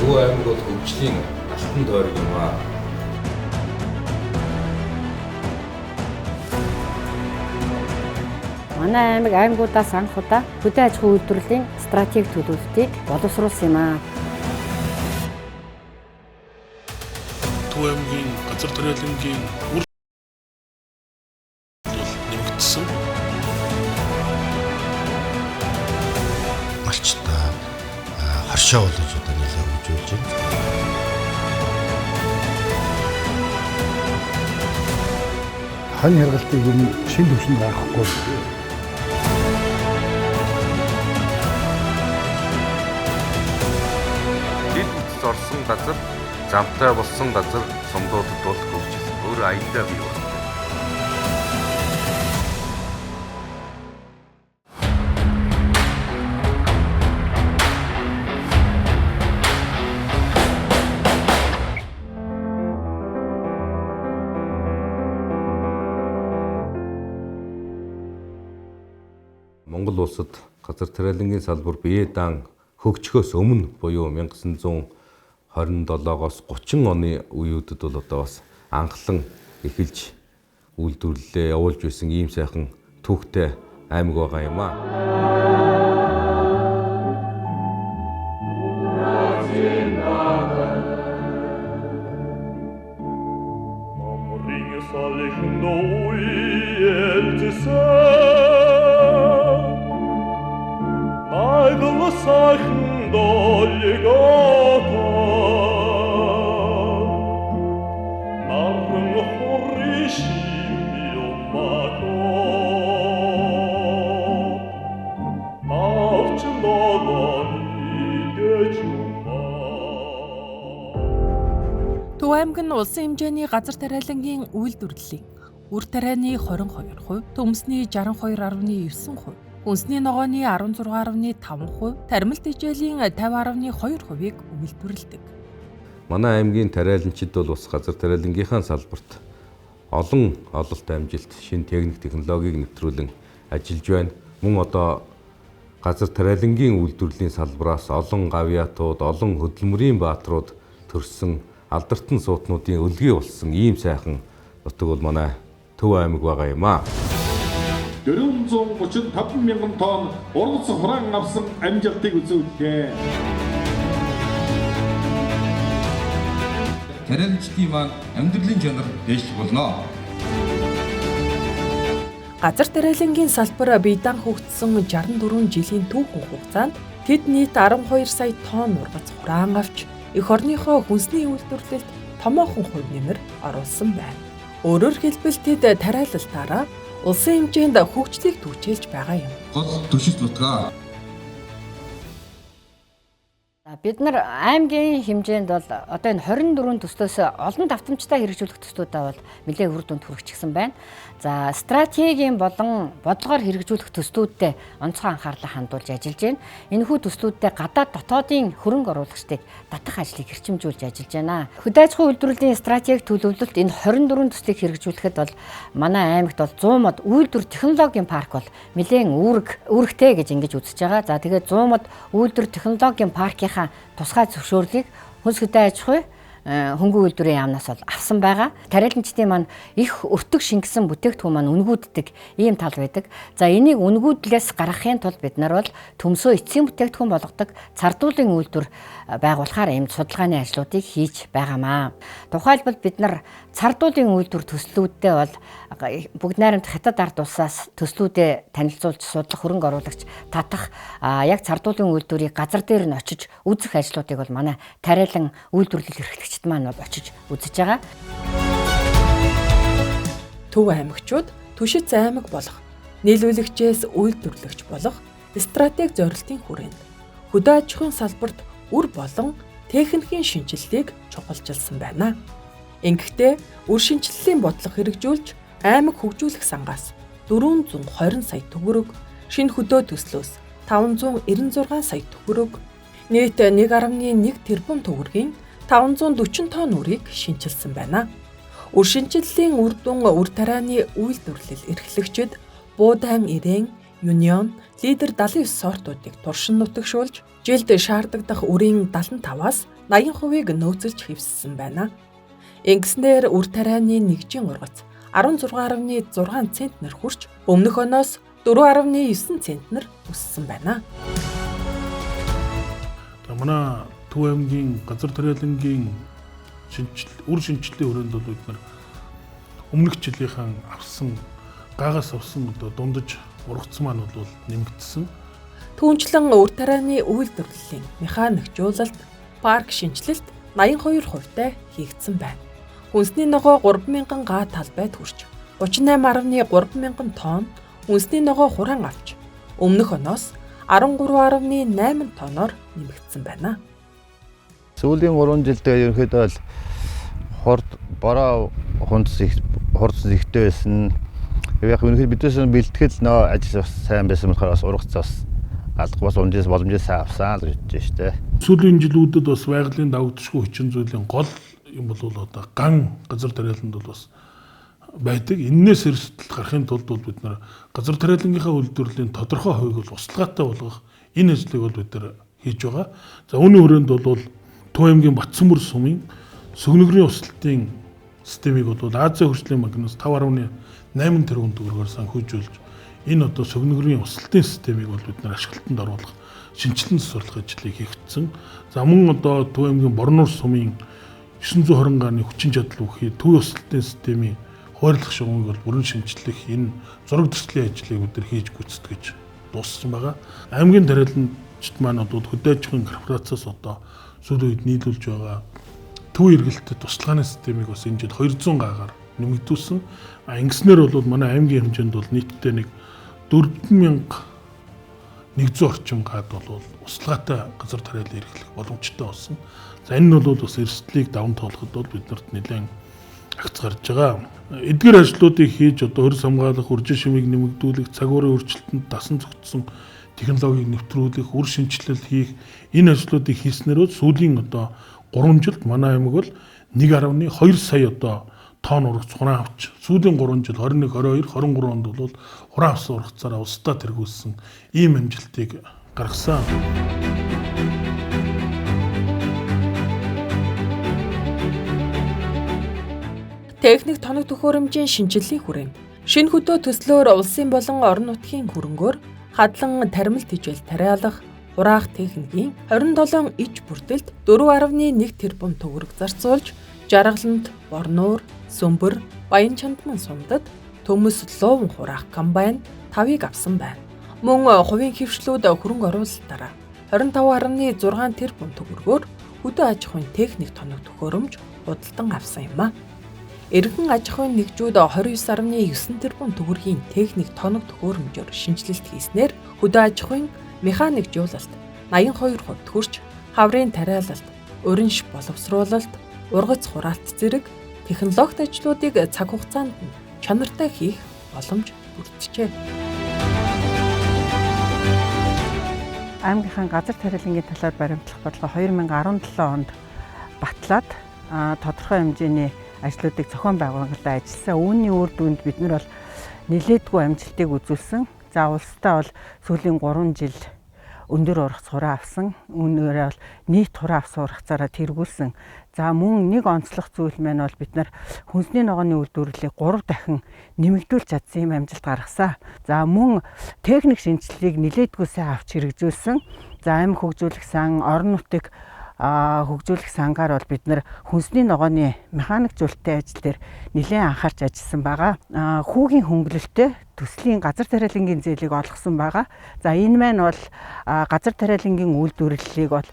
Төв аймаг бол хөгжлийн алтан тойрог юм аа. Манай аймаг аймагуудаас анх удаа хөдөө аж ахуйн үйлдвэрлэлийн стратеги төлөвлөлтийг боловсруулсан юм аа. Төв аймгийн газар тариалангийн үр нэмэгдсэн. Малчтай хоршоо болж одоо нэлээд хөгжүүлж байна. Хонь хяргалтыг ер нь шин түвшинд гаргахгүй. Жил бүтц орсон газар, замтай болсон газар сумдуудад бол хөгжил өөр аяндаа бий байна. Монгол улсад газар тариалангийн салбар бие даан хөгжихөөс өмнө буюу 1927-оос 30 оны үеүүдэд бол одоо бас анхлан эхэлж үйлдвэрлэлээ явуулж байсан ийм сайхан түүхтэй аймаг байгаа юм аа. Төв аймаг нь улсын хэмжээний газар тариалангийн үйлдвэрлэлийн үр тарианы 22%, төмсний 62.9%, хүнсний ногооны 16.5%, тарималт ижээлийн 50.2%-ийг үйлдвэрлэдэг. Манай аймгийн тариаланчид бол бас газар тариалангийнхаа салбарт олон ололт амжилт, шинэ техник технологиг нэвтрүүлэн ажиллаж байна. Мөн одоо газар тариалангийн үйлдвэрлэлийн салбараас олон гавьяатууд, олон хөдөлмөрийн бааtruуд төрсөн, алдартан суутнуудын өлгий болсон ийм сайхан нутаг бол манай Төв аймаг байгаа юм аа. 435 мянган тонн ургац хураан авсан амжилтыг үзүүллээ. Тариаланчдын маань амьдралын чанар дээшлэх болно. Газар тариалангийн салбар бие даан хөгжсөн 64 жилийн түүхэн хугацаанд тэд нийт 12 сая тонн ургац хураан авч эх орныхоо хүнсний үйлдвэрлэлд томоохон хувь нэмэр оруулсан байна. Өөрөөр хэлбэл тэд тариалалтаараа улсын хэмжээнд хөгжлийг түгжээлж байгаа юм. Гол төшөж нутгаа. Бид нар аймгийн хэмжээнд бол одоо энэ 24 төслөөс олон давтамжтай хэрэгжүүлэх төслүүдээ бол нэлээд үр дүнд хүргэчихсэн байна. За стратегийн болон бодлогоор хэрэгжүүлэх төслүүдтэй онцгой анхаарлаа хандуулж ажиллаж байна. Энэхүү төслүүдтэй гадаад дотоодын хөрөнгө оруулагчдыг татах ажлыг хэрчимжүүлж ажиллаж байна. Хөдөө аж ахуйн үйлдвэрлэлийн стратеги төлөвлөлт энэ 24 төслийг хэрэгжүүлэхэд бол манай аймагт бол 100 мод үйлдвэр технологийн парк бол нэлээд үүрэгтэй гэж ингэж үзэж байгаа. За тэгээд 100 мод үйлдвэр технологийн паркийнхаа тусгай зөвшөөрлийг хүнс хөдөө аж ахуй хөнгөн үйлдвэрийн яамнаас бол авсан байгаа. Тариаланчдын маань их өртөг шингэсэн бүтээгдэхүүн маань үнгүүддэг ийм тал байдаг. За энийг үнгүүдлээс гаргахын тулд бид нар бол төмсөө эцсийн бүтээгдэхүүн болгодог цардуулын үйлдвэр байгуулахаар ийм судалгааны ажлуудыг хийж байгаамаа. Тухайлбал бид нар цардуулын үйлдвэр төслүүддээ бол бүгд найрамд Хятад ард улсаас төслүүдээ танилцуулж судлах, хөрөнгө оруулагч татах, яг цардуулын үйлдвэрийг газар дээр нь очиж үзэх ажлуудыг бол манай тариалан үйлдвэрлэл эрхлэгчид маань бол очиж үзэж байгаа. Төв аймагчууд Түшиц аймаг болох, нийлүүлэгчээс үйлдвэрлэгч болох стратеги зорилтын хүрээнд хөдөө аж ахуйн салбарт үр болон техникийн шинэчлэлийг чухалчилсан байна. Ингэхдээ үр шинэчлэлийн бодлого хэрэгжүүлж аймаг хөгжүүлэх сангаас 420 сая төгрөг, шинэ хөдөө төслөөс 596 сая төгрөг, нийт 1.1 тэрбум төгрөгийн 540 тонн үрийг шинэчилсэн байна. Үр шинэчлэлийн үр дүн үр тарианы үйлдвэрлэл эрхлэгчид Буудан 90, Юнион, Лидер 79 сортуудыг туршин нутагшуулж, жилд шаардагдах үрийн 75-аас 80%-ыг нөөцөлж хэвссэн байна. Ингэснээр үр тарианы нэгжийн ургац 16.6 центнер хүрч өмнөх оноос 4.9 центнер өссөн байна. Манай Төв аймгийн газар тариалангийн үр шинжиллийн хүрээнд бол бид нар өмнөх жилийнхаа авсан гаагаас авсан одоо дундаж ургац маань бол нэмэгдсэн. Түүнчлэн үр тарианы үйлдвэрлэлийн механикжуулалт, парк шинэчлэлт 82%-тай хийгдсэн байна. Хүнсний ногоо 3000 га талбайд хүрч 38.3 мянган тонн хүнсний ногоо хураан авч өмнөх оноос 13.8 тонноор нэмэгдсэн байна. Сүүлийн 3 жилд ерөнхийдөө бол хурд бороо хунц хурц ихтэй байсан. Яг ерөнхийдөө биднээс бэлтгэл нөө ажил бас сайн байсан болохоор бас ургац бас алга бас унжээс боломжтой сайн авсан л гэж бодож штэ. Сүүлийн жилүүдэд бас байгалийн давагдшгүй хүчин зүйлийн гол юм бол одоо ган газар тариаланд бол бас байдаг. Эннээс эрсдэл гарахын тулд бол бид нар газар тариалангийнхаа үйлдвэрлэлийн тодорхой хувийг бол услагаатай болгох энэ ажлыг бол бид нар хийж байгаа. За үүний хүрээнд бол Төв аймгийн Батсанбүр сумын сөгнөгрийн услалтын системийг бол Азийн хөгжлийн банкнаас 5.8 тэрбум төгрөгөөр санхүүжүүлж энэ одоо сөгнөгрийн услалтын системийг бол бид нар ашиглалтанд оруулах шинжилэн засварлах ажлыг хийгдсэн. За мөн одоо Төв аймгийн Борнуур сумын 920 гарны хүчин чадал бүхий төв услалтын системийн хуваарлах шугамыг бол бүрэн шинжлэх энэ зураг төслийн ажлыг бид нар хийж гүйцэтгэж дууссан байгаа. Аймгийн тариаланчид маань одоо хөдөө аж ахуйн корпорациас одоо сүүлийн үед нийлүүлж байгаа төв эргэлтэд туслахын системийг бас энэ жил 200 гаагаар нэмэгдүүлсэн. Ингэснээр бол манай аймгийн хэмжээнд бол нийтдээ нэг 4100 орчим гад бол услагаатай газар тариалан эрхлэх боломжтой болсон. За энэ нь бол бас эрсдлийг даван туулахад бол биднэрт нэлээд агц гарч байгаа. Эдгээр ажлуудыг хийж одоо хөрс хамгаалах, үржин шимийг нэмэгдүүлэх, цаг уурын өөрчлөлтөнд дасан зохицсон технологиг нэвтрүүлэх, үр шинэчлэл хийх энэ ажлуудыг хийснээр сүүлийн одоо 3 жилд манай аймаг бол 1.2 сая одоо тонн ургац хураан авч сүүлийн 3 жил 21, 22, 23 онд бол хураан авсан ургацаараа улсдаа тэргүүлсэн ийм амжилтыг гаргасан. Техник тоног төхөөрөмжийн шинэчлэлийн хүрээнд шинэ хөдөө төслөөр улсын болон орон нутгийн хөрөнгөөр хадлан таримл тижэл тариалах, хураах техникийн 27 иж бүрдэлд 4.1 тэрбум төгрөг зарцуулж Жаргалант, Борнуур, Сүмбэр, Баян Чандман сумдад төмөс лууван хураах комбайн 5-ыг авсан байна. Мөн хувийн хэвшлүүд хөрөнгө оруулалтаараа 25.6 тэрбум төгрөгөөр хөдөө аж ахуйн техник тоног төхөөрөмж худалдан авсан юм а. Эргэн аж ахуйн нэгжүүд 29.9 тэрбум төгрөгийн техник тоног төхөөрөмжөөр шинэчлэлт хийснээр хөдөө аж ахуйн механикжуулалт 82% хүрч хаврын тариалалт, уринш боловсруулалт, ургац хураалт зэрэг технологит ажлуудыг цаг хугацаанд нь чанартай хийх боломж бүрджээ. Аймгийнхаа газар тариалангийн талаар баримтлах бодлого 2017 онд батлаад тодорхой хэмжээний ажлуудыг зохион байгуулалтаа ажилласан. Үүний үр дүнд бид нар бол нэлээдгүй амжилтыг үзүүлсэн. За улстай бол сүүлийн 3 жил өндөр ургац хураа авсан. Үүнээрээ бол нийт хураа авсан ургацаараа тэргүүлсэн. За мөн нэг онцлог зүйл маань бол бид нар хүнсний ногооны үйлдвэрлэлийг 3 дахин нэмэгдүүлж чадсан юм амжилт гаргасан. За мөн техник шинэчлэлийг нэлээдгүй сайн авч хэрэгжүүлсэн. За аймаг хөгжүүлэх сан, орон нутгийг хөгжүүлэх сангаар бол бид нар хүнсний ногооны механикжуулалтын ажил дээр нэлээд анхаарч ажилласан байгаа. Хүүгийн хөнгөлөлтөй төслийн газар тариалангийн зээлийг олгосон байгаа. За энэ маань бол газар тариалангийн үйлдвэрлэлийг бол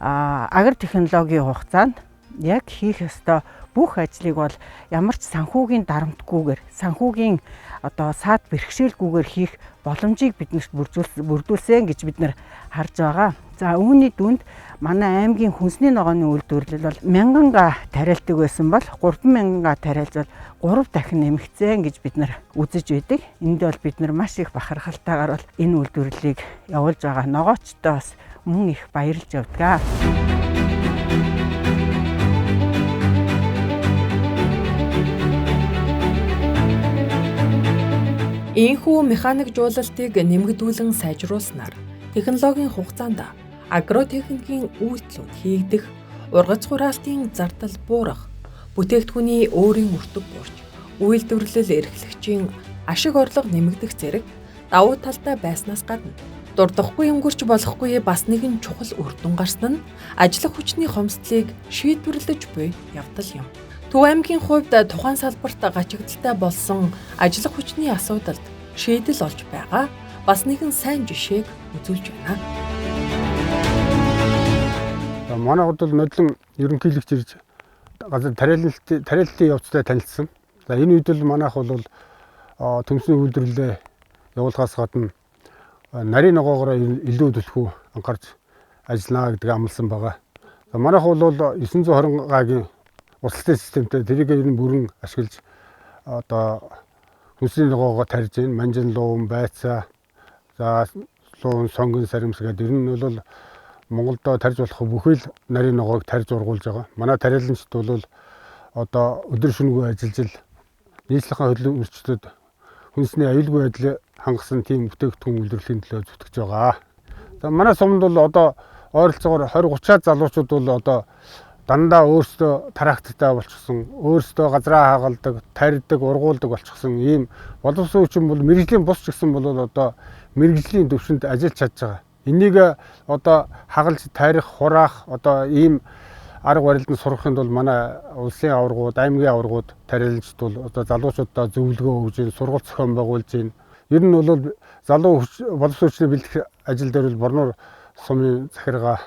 агр технологийн хугацаанд яг хийх ёстой бүх ажлыг бол ямар ч санхүүгийн дарамтгүйгээр, санхүүгийн одоо саад бэрхшээлгүйгээр хийх боломжийг биднэрт бүрдүүлсэн гэж бид нар харж байгаа. За үүний дүнд манай аймгийн хүнсний ногооны үйлдвэрлэл бол 1000 га тариалдаг байсан бол 3000 га тариалж бол 3 дахин нэмэгдсэн гэж бид нар үзэж байдаг. Энд бол бид нар маш их бахархалтайгаар бол энэ үйлдвэрлэлийг явуулж байгаа. Ногоочтой бас мөн их баярлж явдаг. Ийхүү механикжуулалтыг нэмэгдүүлэн сайжруулснаар технологийн хугацаанд агротехникийн үйлдэлүүд хийгдэх, ургац хураалтын зардал буурах, бүтээгдэхүүний өөрийн өртөг буурч, үйлдвэрлэл эрхлэгчийн ашиг орлого нэмэгдэх зэрэг давуу талтай байснаас гадна дурдахгүй өнгөрч болохгүй бас нэгэн чухал үр дүн гарсан нь ажиллах хүчний хомсдлыг шийдвэрлэж буй явдал юм. Төв аймгийн хувьд тухайн салбарт гачигдaltaй болсон ажиллах хүчний асуудалд шийдэл олж байгаа бас нэгэн сайн жишээг үзүүлж байна. Манай хот бол нодлон ерөнхийлөгч ирж газар тариаллын явцтай танилцсан. За энэ үед бол манайх бол төмсний үйлдвэрлэлээ явуулахаас гадна нарийн ногоогоор илүү түлхүү анхаарч ажиллана гэдэг амласан байгаа. За манайх бол 920 гагийн урсгалтай системтэй тэрийг ер нь бүрэн ашиглаж одоо хүнсний ногоогоо тарьж байна. Манжин луун, байцаа, за луун, сонгон саримс гэдэг ер нь бол Монголд тарьж болох бүхий л нарийн ногоог тарьж ургуулж байгаа. Манай тариаланчид бол одоо өдөр шөнөгүй ажиллаж нийслэлийн хөдөлмөрчдөд хүнсний аюулгүй байдлыг хангасан тийм бүтээгдэхүүн үйлдвэрлэхийн төлөө зүтгэж байгаа. За манай сумд бол одоо ойролцоогоор 20 30-аад залуучууд бол одоо дандаа өөрсдөө трактортай болчихсон, өөрсдөө газраа хагалдаг, тарьдаг, ургуулдаг болчихсон ийм боловсон хүчин бол мэргэжлийн бус ч гэсэн бол одоо мэргэжлийн төвшөнд ажиллаж чадж байгаа. Энийг одоо хагалж тарих, хураах одоо ийм арга барилд сурахын тулд манай улсын аваргууд, аймгийн аваргууд тариаланчид бол одоо залуучуудаа зөвлөгөө өгж байна, сургалт зохион байгуулж байна. Ер нь бол залуу боловсон хүчний бэлтгэх ажил дээр бол Борнуур сумын захиргаа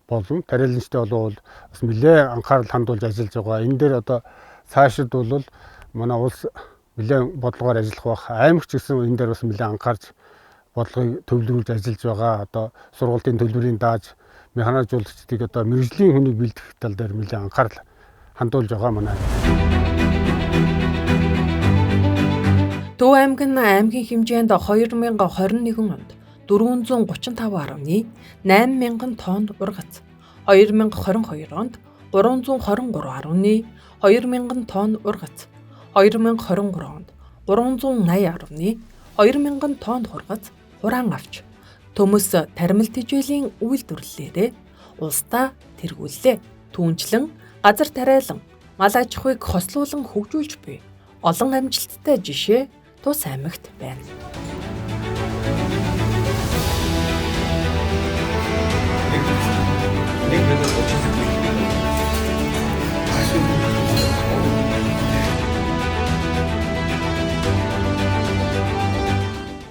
болон тариаланчтай болов бас нэлээд анхаарал хандуулж ажиллаж байгаа. Энэ дээр одоо цаашид бол манай улс нэлээд бодлогоор ажиллах байх. Аймагч гэсэн энэ дээр бас нэлээд анхаарч бодлогыг төвлөрүүлж ажиллаж байгаа. Одоо сургуулийн төлбөрийн дааж механизуулагчдыг одоо мэргэжлийн хүнийг бэлтгэх тал дээр нэлээд анхаарал хандуулж байгаа манай. Төв аймаг нь аймгийн хэмжээнд 2021 онд 435.8 мянган тонн ургац, 2022 онд 323.2 мянган тонн ургац, 2023 онд 380.2 мянган тонн хургац хураан авч төмөс таримл тэжээлийн үйлдвэрлэлээрээ улсдаа тэргүүллээ. Түүнчлэн газар тариалан мал аж ахуйг хослуулан хөгжүүлж буй олон амжилттай жишээ тус аймагт байна.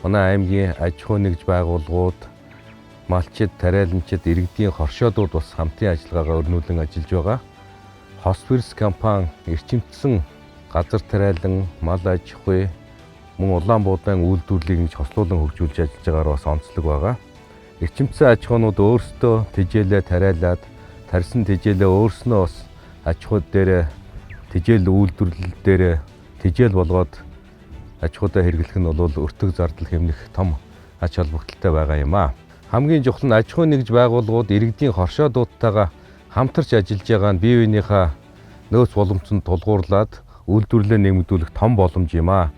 Манай аймгийн аж ахуй нэгж байгууллагууд, малчид, тариаланчид, иргэдийн хоршоодууд бас хамтын ажиллагаагаа өрнүүлэн ажиллаж байгаа. Хосферс компани эрчимтсэн газар тариалан, мал аж ахуй, мөн улаан буудаан үйлдвэрлэлийг ингэж хослуулан хөгжүүлж ажиллаж байгаагаар бас онцлог байгаа. Эрчимтсэн аж ахуйнууд өөрсдөө тэжээлээ тариалаад, тарьсан тэжээлээ өөрснөө бас аж ахуй дээрээ тэжээл үйлдвэрлэл дээрээ тэжээл болгоод аж ахуйдаа хэрэглэх нь бол өртөг зардал хэмнэх том ач холбогдолтой байгаа юм аа. Хамгийн чухал нь аж ахуйн нэгж байгууллагууд иргэдийн хоршоодуудтайгаа хамтарч ажиллаж байгаа нь бие биенийхээ нөөц боломжинд тулгуурлаад үйлдвэрлэлээ нэмэгдүүлэх том боломж юм аа.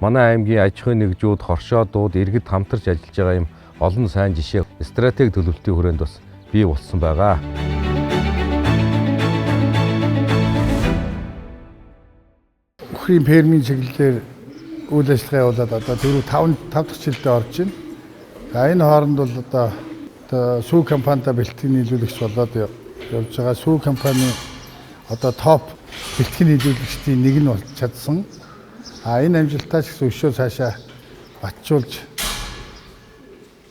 Манай аймгийн аж ахуйн нэгжүүд, хоршоодууд иргэд хамтарч ажиллаж байгаа юм олон сайн жишээ стратеги төлөвлөлтийн хүрээнд бас бий болсон байгаа. Үхрийн фермийн чиглэлээр үйл ажиллагаа явуулаад одоо 4 5 дахь жилдээ орж байна. За энэ хооронд бол одоо сүү компанитай бэлтгэн нийлүүлэгч болоод явж байгаа. Сүү компани одоо топ бэлтгэн нийлүүлэгчдийн нэг нь болж чадсан. А энэ амжилтаа ч гэсэн өшөө цаашаа батжуулж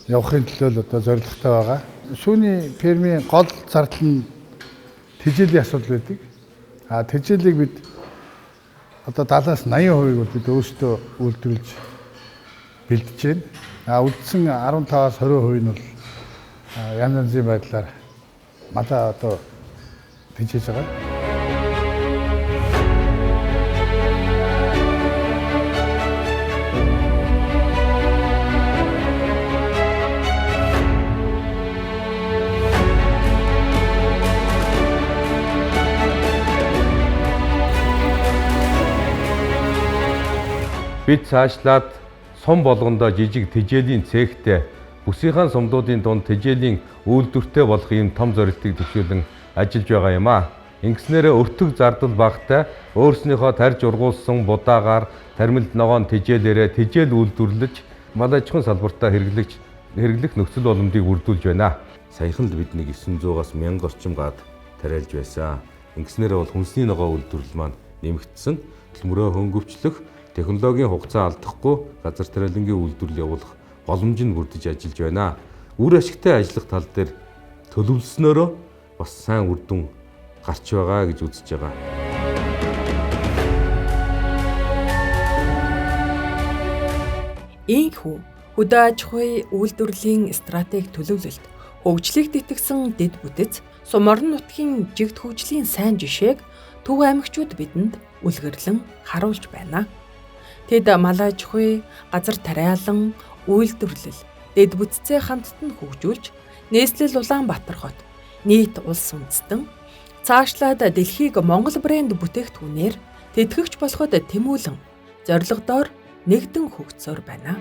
явахын төлөө л одоо зорилготой байгаа. Сүүний фермийн гол зардал нь тэжээлийн асуудал байдаг. А тэжээлийг бид одоо 70-аас 80%-ийг бол бид өөрсдөө үйлдвэрлэж бэлдэж байна. А үлдсэн 15-аас 20% нь бол янз янзын байдлаар малаа одоо тэжээж байгаа. Бид цаашлаад сум болгондоо жижиг тэжээлийн цехтэй бүсийнхаа сумдуудын дунд тэжээлийн үйлдвэртэй болох ийм том зорилтыг төвшүүлэн ажиллаж байгаа юм аа. Ингэснээрээ өртөг зардал багатай өөрснийхөө тарж ургуулсан будаагаар тармилд ногоон тижээлээрээ тижээл үйлдвэрлэж мал аж ахуйн салбартаа хэрэглэх нөхцөл боломжийг бүрдүүлж байна. Саяхан л бид нэг 900-аас 1000 орчим гад тариалж байсан. Ингэснээрээ бол хүнсний ногоо үйлдвэрлэл маань нэмэгдсэн. Мөрөө хөнгөвчлөх, технологийн хугацаа алдахгүй газар тариалангийн үйлдвэрлэл явуулах боломж нь бүрдэж ажиллаж байна. Үр ашигтай ажиллах тал дээр төлөвлөснөөрөө бас сайн үр дүн гарч байгаа гэж үзэж байгаа. Ийхүү хөдөө аж ахуйн үйлдвэрлэлийн стратеги төлөвлөлт хөгжлийг тэтгэсэн дэд бүтэц сум орон нутгийн жигд хөгжлийн сайн жишээг Төв аймагчууд бидэнд үлгэрлэн харуулж байна. Тэд мал аж ахуй, газар тариалан, үйлдвэрлэл, дэд бүтцээ хамтд нь хөгжүүлж, нийслэл Улаанбаатар хот, нийт улс үндэстэн цаашлаад дэлхийг Монгол брэнд бүтээгдэхүүнээр тэтгэгч болоход тэмүүлэн зорилгодоор нэгдэн хөгжсөөр байна.